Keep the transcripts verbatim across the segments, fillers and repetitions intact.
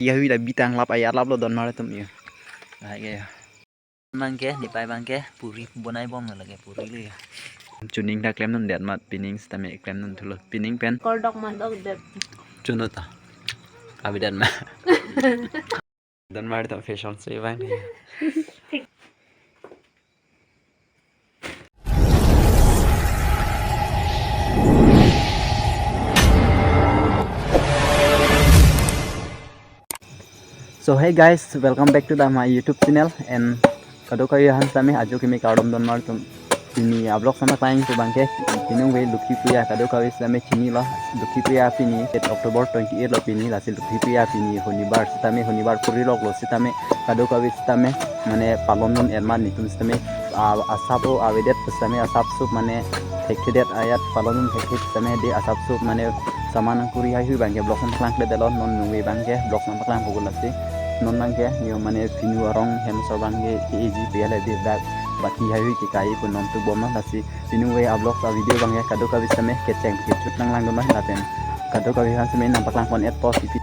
Yahui la bitang lap ayat lap lo don mar atum yo. Lahai ke yo. Nang ke, ne pai abang ke, puri bonai bom lake puri le yo. Chuning ta klemdundet amat pining sitame klemdun thulo. Pining pen. Kordok mandok det. Chuno ta. Kabidan ma. Don mar atum fashion show abang ke. So hey guys, welcome back to the my YouTube channel and kadokave aphan sitame ajo kimi kardom don mar atum. Pini a-vlog sama tang pu abang ke, pini ave Lokhi Puja kadokave sitame chinilo. Lokhi Puja pini eight October twenty eight lo pini, lasi Lokhi Puja pini honibar sitame, honibar puri lok lo sitame kadokave sitame mane palon dun erman netum sitame, ah, asap o avedet sitame asap sup mane thekthedet ayat palon dun thekthe sitame de asap sup mane saman kuri haihui abang ke vlog sama paklang kledetlo. Non nungve abang ke vlog sama paklang pukul lasi non abang ke yo mane pinu arong hem so abang ke ke-eji pale de dak bati haihui kekai pu non tu bom lasi pinu ave a-vlog a-video abang ke kadokave sitame kecheng kechut nang langdun lapen kadokave aphan sitame nang paklang pon-et po si pi.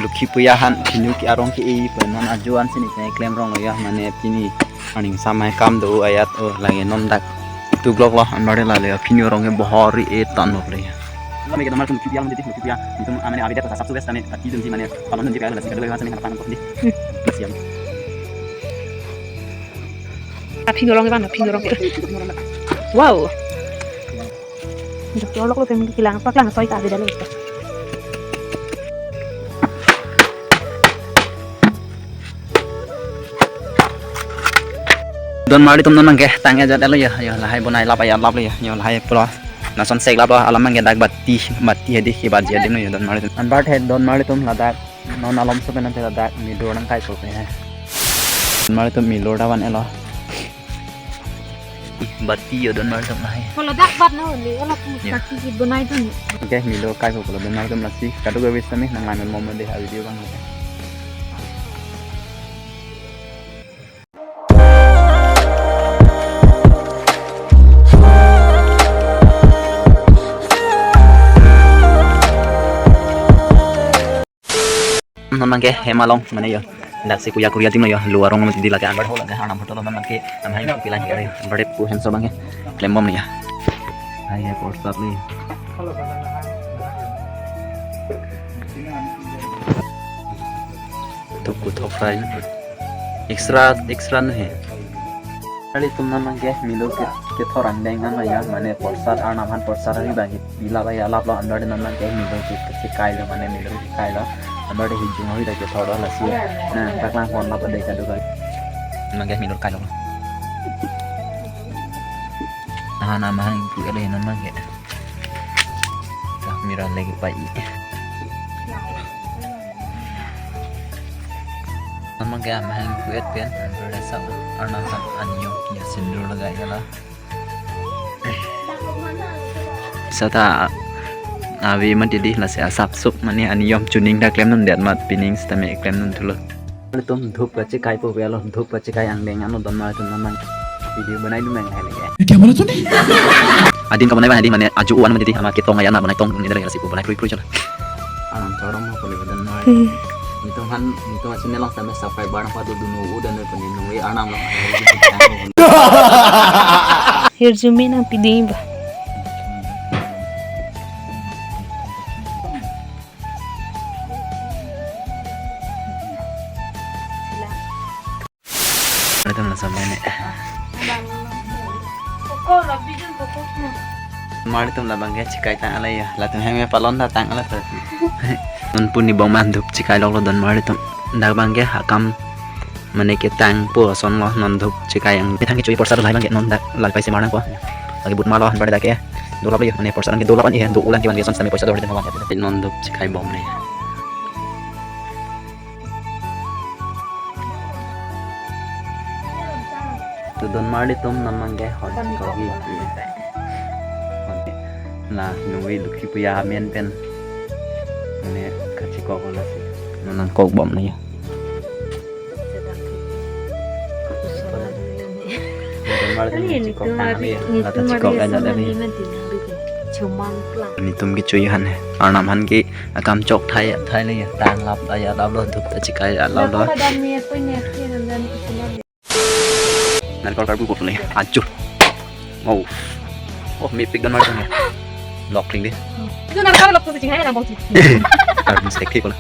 Lokhi Puja aphan pinu ke arong ke-e pu non ajo an sini ke klem rong lo yo mane pini aning samai kam do ayat o lake non dak tu vlog lo anbar la le pinu arong ke bohori e tan lo le. Kami kita malam Lokhi Puja, malam Lokhi Puja. Itu mana ada kita sab suges kami, tapi itu mana kalau nanti kalau nasi kalau masih nggak tahu di. Siap. Aphi norong ke bang, aphi norong ke. Wow. Doktor lok lo pem kilang, paklang soi ta beda lagi. Don mar atum non abang ke tang ajat lo yo, yo lahai bonai lap ayat lap lo yo, yo lahai pulo. Lason sek lap lo alam abang ke dak bati, bati hedi ke baji hedi no yo don mar atum. Anbar he don mar atum ladak. Non alom so penang tela dak midur nang kai so pe he. Mar atum midur dawan elo. Ih, bati yo don mar atum lahai. Kalau dak bat na oli, ola pu Ya. Kaki si bonai tu ni. Oke, midur kai so kalau don mar atum lasi. Kadokave sitame nang lamen momen deh a-video abang. Non abang ke hem along mane yo. Dak si puja kuri adim lo yo. Lo arong mati di lake anbar ho lake hanam hotel abang ke. Amhai pilang ke anbar pu hem so abang ke. Klem bom ya. Hai ya porsat li. Tuku thok rai na. Extra, extra na he. Kali tum non abang ke midur ke, kethor angdeng an ya, mane porsat arnam aphan porsat ari abang ke pila abang ya lap lo anbar non abang ke midur ke, kekai lo mane midur kekai lo. Anbar hijung ahui dak kethor lo lasi. Nang paklang pon lap ade kadokave. Abang ke midur kai lo. Nah, nama hang ku ele non abang ke. Dah mira lagi pai. Nama ke amahang kuet pen, anbar dasa arnam anyo ya sindur lagaya la. Seta ave mati di lasi asap sup mane aniyom chuning ta klemdundet amat pining sitame klemdun thulo. Atum dhup kachekai po velo, dhup kachekai angdeng ano don mar atum namang video bonai dun nang hai lagi. ये क्या बोला तूने? Adin kamonai abang hadi mane aju uan mati di ama ketong ayan bonai tong ni dari lasi bonai krui krui chala. Anam chorom mo poli don mar. Hmm. Nitum han, nitum asin nelong sitame subscribe bar pa dun dun u dan poni nungve arnam lo. Hirjume nangpiding ba. Atum lason mene. Mar atum labang ke chekai tang alai ya. Latum heme palon ta tang alai ta. Non puni bong man dhup chekai lok lo don mar atum. Dak abang ke hakam mane ketang po ason lo non dhup chekai ang. Methang kecho-i porsat lahai abang ke non dak lalpai si mar nang po. Lagi but mar lo han pada dak ke. Dolap lo yo, mane porsat an ke dolap an ya, do ulang ke abang ke son sitame poisa do horden abang ke. Non dhup chekai bom le. To don mar atum namang ke hon kogi. La nungve Lokhi Puja amen pen. Mane kachikok lasi. Nang kok bom le ya. Don mar atum chikok tang le ya. Lata chikok aja le. Chomang klang. Netum kecho-i aphan he. Arnam aphan ke akam chok thai thai le ya. Tang lap aya lap lo, dhup ta chikai ya lap lo. Nang pada dan ni apa ni, apa ni, dan ni apa ni. Narikol karbu ko le. Ajo. Oh. Oh, mepik dan marjang ya. Lok kling deh. Itu narikol lok tuh cing aja nang bau cing. Karbu stek ko la.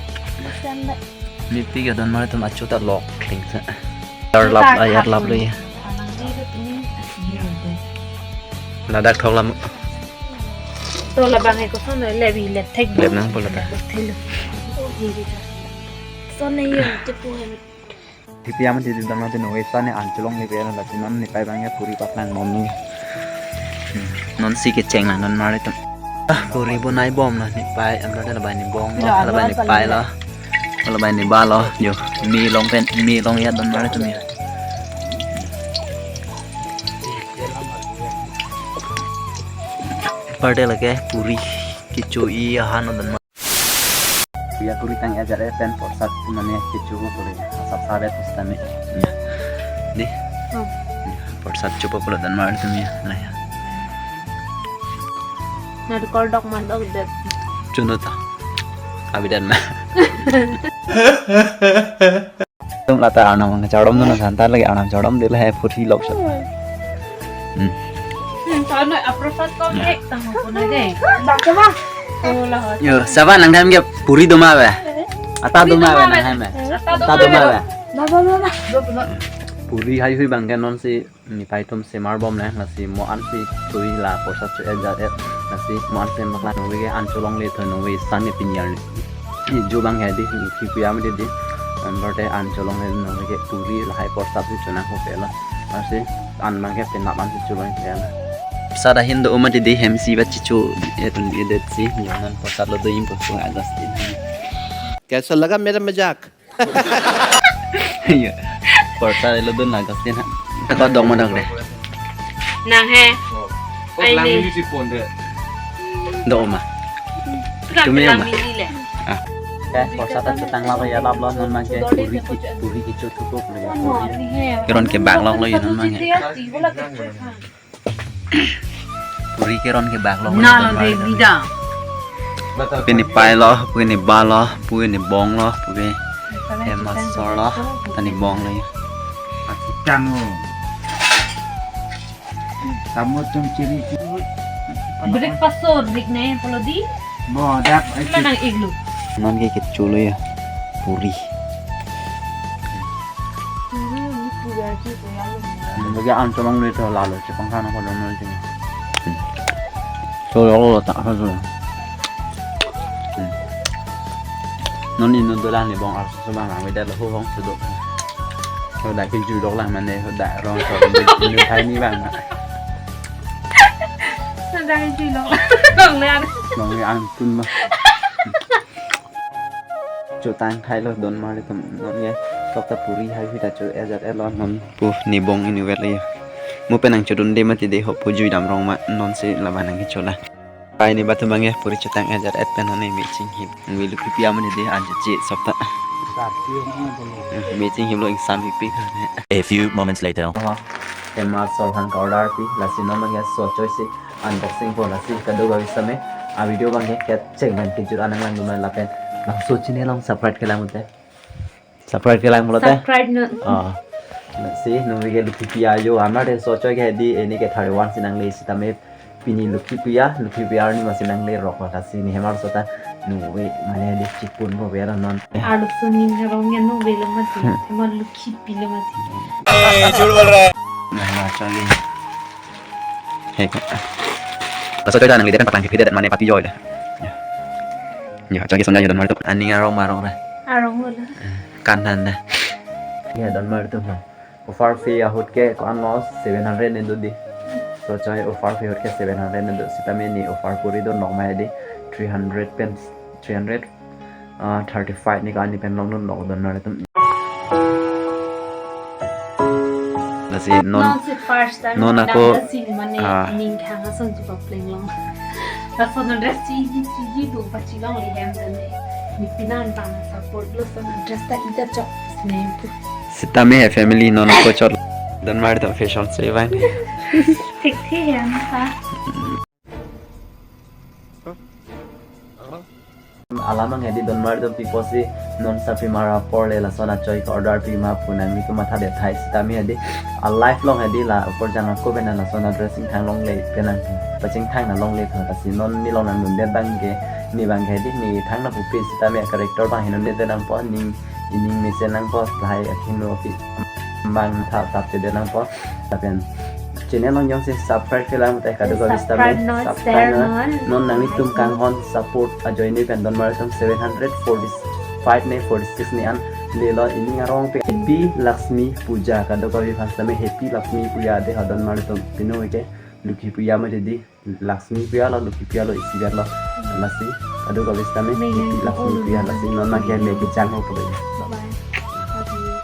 Mepik ya dan mar atum ajo ta lok kling sa. Yar lap, ah, yar lap lo ya. Ladak thok lam. To labang hai koson le bi le thek. Lep nang pula ta. Thelo. Oh, hi hi ta. Son ne yo, cepu hai. Hipi amat di dam na de no, esa ne an cholongle ave la, non nepei abang ya puri paklang non ni. Hmm. Non si kecheng la, non mar atum. Ah, puri bonai bom la, nepei, am la la bai ne bong, ya, la bai nepei la. La bai ne ba lo, yo, me long pen, me long ya don mar atum ya. Parte lake puri kecho-i ahan don mar. Ya puri tang ajar pen porsat mane kecho ko puri. Asap sabet pusitame. Di. Hmm. Porsat chopo pulo don mar atum ya. Nah ya. Narikol dok man dok det. Chuno ta. Abi dan ma. Tum lata arnam chardom dun, santa lagi arnam chardom dele hai puri lok shot. Hmm. Hmm, soalnya aprosat kok ek tang ko na deh. Dak coba. Oh, lah. Yo, saba nang tham ke puri doma ave? Ata doma ave nang tham he? Ata doma ave? Ba, ba, ba, ba. Puri hai hui abang ke non si nepei atum semar bom le, lasi mo an si chui la porsat cho-e jat-et, lasi mo an si makla nove ke an cholongle tho, nove sang ne pini arni. Ni jo abang he di, ki pu ya me di di. Am barte an cholongle nove ke puri lahai porsat si chonang ho pela. Lasi an abang ke penap an si cho abang pela. Sada hin do uma di di hem si ba chicho etun edet si, nyonan porsat lo do impo pung Augustine. कैसा लगा मेरा मजाक? Iya. Portal lo dun Augustine ha. Ko dong ma dong de. Nang he. Oh, ai lang ni. Mili si pon de. Dong ma. Tukang Cumi tukang ma? Mili le. Ah. Eh, porsat ta chetang la ya lap lo non abang ke puri ki, puri kecho thupo puri. Keron kebak lok lo ya non abang ke. Puri keron kebak lok. Na lo de vida. Pu nepei lo, pu neba lo, pu nebong lo, pu emasor lo, ta nebong lo ya. Akitang lo. Tamu tum chiri chiri. Breakfast so rik ne polo di. Bo dak. Mana nang iglu. Non ke kecho lo ya. Puri. Bagi an cholongle tho lalo, chepang kana ko dong nol ting. So lo lo ta ha so. Non inu dolang ni bong arso so bang, beda lo ho hong so do. So da ke ju dok lah mane, so da rong so inu thai ni bang. So da ke ju dok. Dong le an. Dong le an tun ma. Chotang thai lo don mar atum non ya. Tok ta puri hai hui ta cho-e jat-et lo non pu nebong inu vet lo ya. Mo pen nang chodun de mati de ho pu jui dam rong ma non si laban nang kecho la. Pai ne batum abang ya puri chotang e jat-et pen hone me chinghip. Ngi lu pipi amun de an che sop ta. Eh, me chinghip lo ingsam pipi kan. A few moments later. Emasor aphan ka order pi, lasi non abang ya so choi si. Unboxing po lasi kado gawi same. A video abang ke kecheng abang kejut anang lang dun lapen. Langso chini long subscribe kelang mute. Subscribe kelang mute. Subscribe no. Oh. Si nung ke Lucky Pi ajo amar den so choi ke di ini ke thirty-one si nangle sitame pini Lucky Pi ya, Lucky Pi arni masi nangle rok lasi ni hemar sota nung mane di chipun po bera non. Arlo suni ngarong ya nung bela mati. Hemar Lucky Pi le mati. Nah, nah, choi. Hei, ko. Laso choi ta nangli de kan patang pipide mane pati joi de. Ya. Ya, choi ke sonja yo don mar atum. Aning arong ma arong ra. Arong wala. Kan han na. Ya, don mar atum ha. Offer fee ahut ke ko-an lo seven hundred ne do di. So choi offer fee ahut ke seven hundred ne do. Sitame ni offer puri do nok ma di three hundred pen, three hundred ah, thirty-five ni kani pen long non lok don nang atum. Lasi non, non si first time non ako, lasi ni mane ah, ning khang asong chupa pleng long. Laso non dress chi ji chi ji do pa chi long li hem dan ne. Ni pinan bang support lo so non dress ta ida chok ne. Sitame he family non ako chot. Don mar atum fashion se bang. Thik thik ya na. Alam ang hedi donmar atum pipo si non sarpi mar apor le lason achoi ke-order pi ma pu nanglitum matha det thai sitame hedi a-live along hedi la apor jang ako pen lason a-dressing thang longle pen nang pachingthang nang longle tha, lasi non ne along nangdundet abang ke ne abang ke hedi ne thang nangpupe sitame a-character abang he nangdundet nangpo, ning ining mesen nangpo, lahai akhino api abang tha tap te det nangpo. Lapen channel along jongsi subscribe kelang te kadokave sitame subscribe non, subscribe share non, non. Non nanglitum kanghon support ajoine pen donmar atum seven hundred forty-five ne forty-six ne an lelo, ining arong pen Happy Lakshmi Puja, kadokave aphan sitame Happy Lakshmi Puja de ha donmar atum, pino ke Lokhi Puja ma hedi, Lakshmi Puja lo, Lokhi Puja lo, isi ber lo. Lasi kadokave sitame Happy Lakshmi Puja, lasi non abang ke me kechang ho pura. Bye bye. Love you.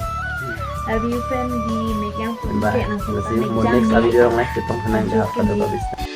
Love you friend, di mekyang pun. Bye. Lasi mo next video along live chetong tha nang, kadokave sitame.